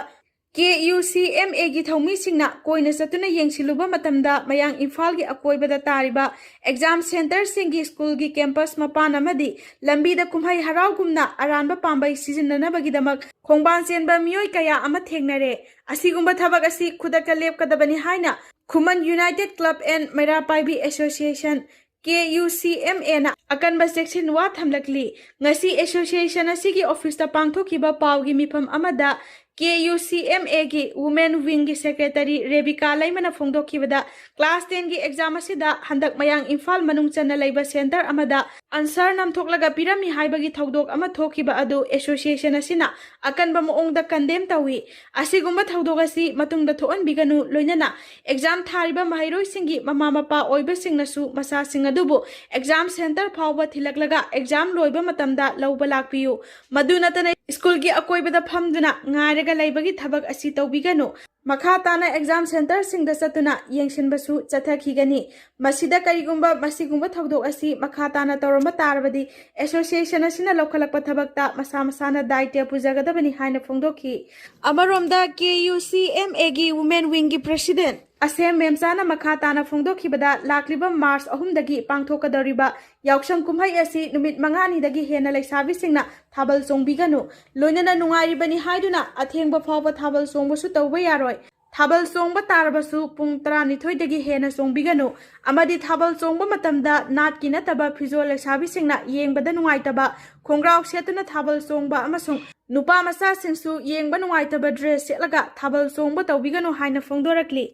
ꯀꯦ ꯌꯨ ꯁꯤ ꯑꯦꯝ ꯑꯦꯒꯤ ꯊꯧꯃꯤꯁꯤꯡꯅ ꯀꯣꯏꯅ ꯆꯠꯇꯨꯅ ꯌꯦꯡꯁꯤꯜꯂꯨꯕ ꯃꯇꯝꯗ, ꯃꯌꯥꯡ ꯏꯝꯐꯥꯜꯒꯤ ꯑꯀꯣꯏꯕꯗ ꯇꯥꯔꯤꯕ ꯑꯦꯛꯖꯥꯝ ꯁꯦꯟꯇꯔꯁꯤꯡꯒꯤ ꯁ꯭ꯀꯨꯜꯒꯤ ꯀꯦꯝꯄꯁ ꯃꯄꯥꯟ ꯑꯃꯗꯤ ꯂꯝꯕꯤꯗ ꯀꯨꯝꯍꯩ ꯍꯔꯥꯎꯒꯨꯝꯅ ꯑꯔꯥꯟꯕ ꯄꯥꯝꯕꯩ ꯁꯤꯖꯤꯟꯅꯅꯕꯒꯤꯗꯃꯛ ꯈꯣꯡꯕꯥꯜ ꯆꯦꯟꯕ ꯃꯤꯑꯣꯏ ꯀꯌꯥ ꯑꯃ ꯊꯦꯡꯅꯔꯦ꯫ ꯑꯁꯤꯒꯨꯝꯕ ꯊꯕꯛ ꯑꯁꯤ ꯈꯨꯗꯛꯇ ꯂꯦꯞꯀꯗꯕꯅꯤ ꯍꯥꯏꯅ ꯈꯨꯃꯟ United Club and Meira Paibi Association, K U C M ꯑꯦꯅ ꯑꯀꯟꯕ ꯆꯦꯛꯁꯤꯟ ꯋꯥ ꯊꯝꯂꯛꯂꯤ꯫ ꯉꯁꯤ ꯑꯦꯁꯣꯁꯤꯌꯦꯁꯟ ꯑꯁꯤꯒꯤ ꯑꯣꯐꯤꯁꯇ ꯄꯥꯡꯊꯣꯛꯈꯤꯕ ꯄꯥꯎꯒꯤ ꯃꯤꯐꯝ ꯑꯃꯗ ꯀꯦ ꯌꯨ ꯁꯤ ꯑꯦꯝ ꯑꯦꯒꯤ Women Wingꯒꯤ Secretary ꯔꯦꯕꯤꯀꯥ ꯂꯩꯃꯅ ꯐꯣꯡꯗꯣꯛꯈꯤꯕꯗ, ꯀ꯭ꯂꯥꯁ ꯇꯦꯟꯒꯤ ꯑꯦꯛꯖꯥꯝ ꯑꯁꯤꯗ ꯍꯟꯗꯛ ꯃꯌꯥꯡ ꯏꯝꯐꯥꯜ ꯃꯅꯨꯡ ꯆꯟꯅ ꯂꯩꯕ ꯁꯦꯟꯇꯔ ꯑꯃꯗ ꯑꯟꯁꯔ ꯅꯝꯊꯣꯛꯂꯒ ꯄꯤꯔꯝꯃꯤ ꯍꯥꯏꯕꯒꯤ ꯊꯧꯗꯣꯛ ꯑꯃ ꯊꯣꯛꯈꯤꯕ ꯑꯗꯨ ꯑꯦꯁꯣꯁꯤꯌꯦꯁꯟ ꯑꯁꯤꯅ ꯑꯀꯟꯕ ꯃꯑꯣꯡꯗ ꯀꯟꯗꯦꯝ ꯇꯧꯏ꯫ ꯑꯁꯤꯒꯨꯝꯕ ꯊꯧꯗꯣꯛ ꯑꯁꯤ ꯃꯇꯨꯡꯗ ꯊꯣꯛꯍꯟꯕꯤꯒꯅꯨ, ꯂꯣꯏꯅꯅ ꯑꯦꯛꯖꯥꯝ ꯊꯥꯔꯤꯕ ꯃꯍꯩꯔꯣꯏꯁꯤꯡꯒꯤ ꯃꯃꯥ ꯃꯄꯥ ꯑꯣꯏꯕꯁꯤꯡꯅꯁꯨ ꯃꯆꯥꯁꯤꯡ ꯑꯗꯨꯕꯨ ꯑꯦꯛꯖꯥꯝ ꯁꯦꯟꯇꯔ ꯐꯥꯎꯕ ꯊꯤꯜꯂꯛꯂꯒ ꯑꯦꯛꯖꯥꯝ ꯂꯣꯏꯕ ꯃꯇꯝꯗ ꯂꯧꯕ ꯂꯥꯛꯄꯤꯌꯨ꯫ ꯃꯗꯨ ꯅꯠꯇꯅ ꯁ꯭ꯀꯨꯜꯒꯤ ꯑꯀꯣꯏꯕꯗ ꯐꯝꯗꯨꯅ ꯉꯥꯏꯔꯒ ꯂꯩꯕꯒꯤ ꯊꯕꯛ ꯑꯁꯤ ꯇꯧꯕꯤꯒꯅꯨ꯫ ꯃꯈꯥ ꯇꯥꯅ ꯑꯦꯛꯖꯥꯝ ꯁꯦꯟꯇꯔꯁꯤꯡꯗ ꯆꯠꯇꯨꯅ ꯌꯦꯡꯁꯤꯟꯕꯁꯨ ꯆꯠꯊꯈꯤꯒꯅꯤ꯫ ꯃꯁꯤꯗ ꯀꯔꯤꯒꯨꯝꯕ ꯃꯁꯤꯒꯨꯝꯕ ꯊꯧꯗꯣꯛ ꯑꯁꯤ ꯃꯈꯥ ꯇꯥꯅ ꯇꯧꯔꯝꯕ ꯇꯥꯔꯕꯗꯤ, ꯑꯦꯁꯣꯁꯤꯌꯦꯁꯟ ꯑꯁꯤꯅ ꯂꯧꯈꯠꯂꯛꯄ ꯊꯕꯛꯇ ꯃꯁꯥ ꯃꯁꯥꯅ ꯗꯥꯏꯇ꯭ꯌ ꯄꯨꯖꯒꯗꯕꯅꯤ ꯍꯥꯏꯅ ꯐꯣꯡꯗꯣꯛꯈꯤ꯫ ꯑꯃꯔꯣꯝꯗ, ꯀꯦ ꯌꯨ ꯁꯤ ꯑꯦꯝ ꯑꯦꯒꯤ Women Wingꯒꯤ President ꯑꯁꯦꯝ ꯃꯦꯝꯆꯥꯅ ꯃꯈꯥ ꯇꯥꯅ ꯐꯣꯡꯗꯣꯛꯈꯤꯕꯗ, ꯂꯥꯛꯂꯤꯕ ꯃꯥꯔꯆ ꯑꯍꯨꯝꯗꯒꯤ ꯄꯥꯡꯊꯣꯛꯀꯗꯧꯔꯤꯕ ꯌꯥꯎꯁꯪ ꯀꯨꯝꯍꯩ ꯑꯁꯤ ꯅꯨꯃꯤꯠ ꯃꯉꯥꯅꯤꯗꯒꯤ ꯍꯦꯟꯅ ꯂꯩꯁꯥꯕꯤꯁꯤꯡꯅ ꯊꯥꯕꯜ ꯆꯣꯡꯕꯤꯒꯅꯨ, ꯂꯣꯏꯅꯅ ꯅꯨꯡꯉꯥꯏꯔꯤꯕꯅꯤ ꯍꯥꯏꯗꯨꯅ ꯑꯊꯦꯡꯕ ꯐꯥꯎꯕ ꯊꯥꯕꯜ ꯆꯣꯡꯕꯁꯨ ꯇꯧꯕ ꯌꯥꯔꯣꯏ꯫ ꯊꯥꯕꯜ ꯆꯣꯡꯕ ꯇꯥꯔꯕꯁꯨ ꯄꯨꯡ ꯇꯔꯥꯅꯤꯊꯣꯏꯗꯒꯤ ꯍꯦꯟꯅ ꯆꯣꯡꯕꯤꯒꯅꯨ ꯑꯃꯗꯤ ꯊꯥꯕꯜ ꯆꯣꯡꯕ ꯃꯇꯝꯗ ꯅꯥꯠꯀꯤ ꯅꯠꯇꯕ ꯐꯤꯖꯣꯜ ꯂꯩꯁꯥꯕꯤꯁꯤꯡꯅ ꯌꯦꯡꯕꯗ ꯅꯨꯡꯉꯥꯏꯇꯕ ꯈꯣꯡꯒ꯭ꯔꯥꯎ ꯁꯦꯠꯇꯨꯅ ꯊꯥꯕꯜ ꯆꯣꯡꯕ ꯑꯃꯁꯨꯡ ꯅꯨꯄꯥ ꯃꯆꯥꯁꯤꯡꯁꯨ ꯌꯦꯡꯕ ꯅꯨꯡꯉꯥꯏꯇꯕ ꯗ꯭ꯔꯦꯁ ꯁꯦꯠꯂꯒ ꯊꯥꯕꯜ ꯆꯣꯡꯕ ꯇꯧꯕꯤꯒꯅꯨ ꯍꯥꯏꯅ ꯐꯣꯡꯗꯣꯔꯛꯂꯤ꯫